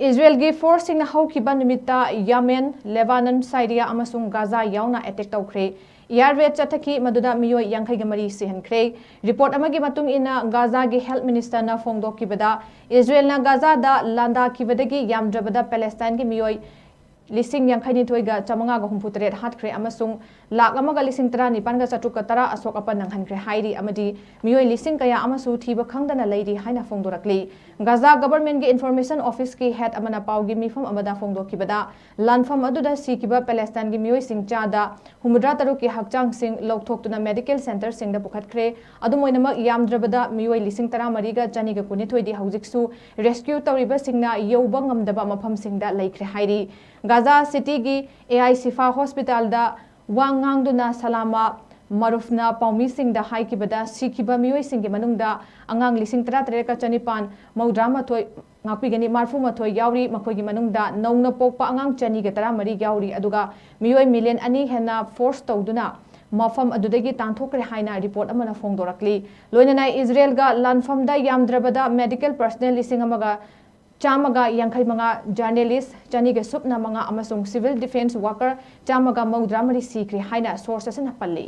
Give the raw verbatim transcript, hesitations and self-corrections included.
ꯏꯖꯔꯦꯜꯒꯤ ꯐꯣꯔꯁꯁꯤꯡꯅ ꯍꯧꯈꯤꯕ ꯅꯨꯃꯤꯠꯇ ꯌꯥꯃꯦꯟ, ꯂꯦꯕꯥꯅꯟ, ꯁꯥꯏꯔꯤꯌꯥ ꯑꯃꯁꯨꯡ ꯒꯥꯖꯥ ꯌꯥꯎꯅ ꯑꯦꯇꯦꯛ ꯇꯧꯈ꯭ꯔꯦ꯫ ꯏꯌꯥꯔ ꯔꯦꯠ ꯆꯠꯊꯈꯤ, ꯃꯗꯨꯗ ꯃꯤꯑꯣꯏ ꯌꯥꯡꯈꯩꯒ ꯃꯔꯤ ꯁꯤꯍꯟꯈ꯭ꯔꯦ꯫ ꯔꯤꯄꯣꯔꯠ ꯑꯃꯒꯤ ꯃꯇꯨꯡ ꯏꯟꯅ, ꯒꯥꯖꯥꯒꯤ ꯍꯦꯜꯊ ꯃꯤꯅꯤꯁꯇꯔꯅ ꯐꯣꯡꯗꯣꯛꯈꯤꯕꯗ, ꯏꯖꯔꯦꯜꯅ ꯒꯥꯖꯥꯗ ꯂꯥꯟꯗꯥꯈꯤꯕꯗꯒꯤ ꯌꯥꯝꯗ꯭ꯔꯕꯗ ꯄꯦꯂꯦꯁꯇꯥꯏꯟꯒꯤ ꯃꯤꯑꯣꯏ ꯂꯤꯁꯤꯡ ꯌꯥꯡꯈꯩꯅꯤꯊꯣꯏꯒ ꯆꯥꯃꯉꯥꯒ ꯍꯨꯝꯐꯨꯇꯔꯦꯠ ꯍꯥꯠꯈ꯭ꯔꯦ ꯑꯃꯁꯨꯡ ꯂꯥꯈ ꯑꯃꯒ ꯂꯤꯁꯤꯡ ꯇꯔꯥꯅꯤꯄꯥꯟꯒ ꯆꯥꯇ꯭ꯔꯨꯛꯀ ꯇꯔꯥ ꯑꯁꯣꯛ ꯑꯄꯟ ꯅꯪꯍꯟꯈ꯭ꯔꯦ ꯍꯥꯏꯔꯤ, ꯑꯃꯗꯤ ꯃꯤꯑꯣꯏ ꯂꯤꯁꯤꯡ ꯀꯌꯥ ꯑꯃꯁꯨ ꯊꯤꯕ ꯈꯪꯗꯅ ꯂꯩꯔꯤ ꯍꯥꯏꯅ ꯐꯣꯡꯗꯣꯔꯛꯂꯤ꯫ ꯒꯥꯖꯥ ꯒꯚꯔꯟꯃꯦꯟꯠꯀꯤ ꯏꯟꯐꯣꯔꯃꯦꯁꯟ ꯑꯣꯐꯤꯁꯀꯤ ꯍꯦꯗ ꯑꯃꯅ ꯄꯥꯎꯒꯤ ꯃꯤꯐꯝ ꯑꯃꯗ ꯐꯣꯡꯗꯣꯛꯈꯤꯕꯗ, ꯂꯥꯟꯐꯝ ꯑꯗꯨꯗ ꯁꯤꯈꯤꯕ ꯄꯦꯂꯦꯁꯇꯥꯏꯟꯒꯤ ꯃꯤꯑꯣꯏꯁꯤꯡ ꯆꯥꯗ ꯍꯨꯝꯐꯨꯇꯔꯥ ꯇꯔꯨꯛꯀꯤ ꯍꯛꯆꯥꯡꯁꯤꯡ ꯂꯧꯊꯣꯛꯇꯨꯅ ꯃꯦꯗꯤꯀꯦꯜ ꯁꯦꯟꯇꯔꯁꯤꯡꯗ ꯄꯨꯈꯠꯈ꯭ꯔꯦ꯫ ꯑꯗꯨꯝ ꯑꯣꯏꯅꯃꯛ, ꯌꯥꯝꯗ꯭ꯔꯕꯗ ꯃꯤꯑꯣꯏ ꯂꯤꯁꯤꯡ ꯇꯔꯥꯃꯔꯤꯒ ꯆꯅꯤꯒ ꯀꯨꯟꯅꯤꯊꯣꯏꯗꯤ ꯍꯧꯖꯤꯛꯁꯨ ꯔꯦꯁꯀ꯭ꯌꯨ ꯇꯧꯔꯤꯕꯁꯤꯡꯅ ꯌꯧꯕ ꯉꯝꯗꯕ ꯃꯐꯝꯁꯤꯡꯗ ꯂꯩꯈ꯭ꯔꯦ ꯍꯥꯏꯔꯤ꯫ ꯒꯥꯖꯥ ꯁꯤꯇꯤꯒꯤ ꯑꯦ ꯑꯥꯏ ꯁꯤꯐꯥ ꯍꯣꯁꯄꯤꯇꯥꯜꯗ ꯋꯥ ꯉꯥꯡꯗꯨꯅ ꯁꯂꯥꯃꯥ ꯃꯔꯨꯐꯅ ꯄꯥꯎꯃꯤꯁꯤꯡꯗ ꯍꯥꯏꯈꯤꯕꯗ, ꯁꯤꯈꯤꯕ ꯃꯤꯑꯣꯏꯁꯤꯡꯒꯤ ꯃꯅꯨꯡꯗ ꯑꯉꯥꯡ ꯂꯤꯁꯤꯡ ꯇꯔꯥꯇꯔꯦꯠꯀ ꯆꯅꯤꯄꯥꯟ ꯃꯧꯗ꯭ꯔꯥꯃꯥꯊꯣꯏ, ꯉꯥꯛꯄꯤꯒꯅꯤ, ꯃꯔꯤꯐꯨꯃꯥꯊꯣꯏ ꯌꯥꯎꯔꯤ꯫ ꯃꯈꯣꯏꯒꯤ ꯃꯅꯨꯡꯗ ꯅꯧꯅ ꯄꯣꯛꯄ ꯑꯉꯥꯡ ꯆꯅꯤꯒ ꯇꯔꯥꯃꯔꯤ ꯌꯥꯎꯔꯤ, ꯑꯗꯨꯒ ꯃꯤꯑꯣꯏ ꯃꯤꯂꯤꯌꯟ ꯑꯅꯤ ꯍꯦꯟꯅ ꯐꯣꯔꯁ ꯇꯧꯗꯨꯅ ꯃꯐꯝ ꯑꯗꯨꯗꯒꯤ ꯇꯥꯟꯊꯣꯛꯈ꯭ꯔꯦ ꯍꯥꯏꯅ ꯔꯤꯄꯣꯔꯠ ꯑꯃꯅ ꯐꯣꯡꯗꯣꯔꯛꯂꯤ꯫ ꯂꯣꯏꯅꯅ ꯏꯖꯔꯦꯜꯒ ꯂꯥꯟꯐꯝꯗ ꯌꯥꯝꯗ꯭ꯔꯕꯗ ꯃꯦꯗꯤꯀꯦꯜ ꯄꯔꯁꯅꯦꯜ ꯂꯤꯁꯤꯡ ꯑꯃꯒ ꯆꯥꯝꯃꯒ ꯌꯥꯡꯈꯩ ꯃꯉꯥ, ꯖꯔꯅꯦꯂꯤꯁ ꯆꯅꯤꯒ ꯁꯨꯞꯅ ꯃꯉꯥ ꯑꯃꯁꯨꯡ ꯁꯤꯚꯤꯜ ꯗꯤꯐꯦꯟꯁ ꯋꯥꯀꯔ ꯆꯥꯝꯃꯒ ꯃꯧꯗ꯭ꯔꯥ ꯃꯔꯤ ꯁꯤꯈ꯭ꯔꯦ ꯍꯥꯏꯅ ꯁꯣꯔꯁ ꯑꯁꯤꯅ ꯄꯜꯂꯤ꯫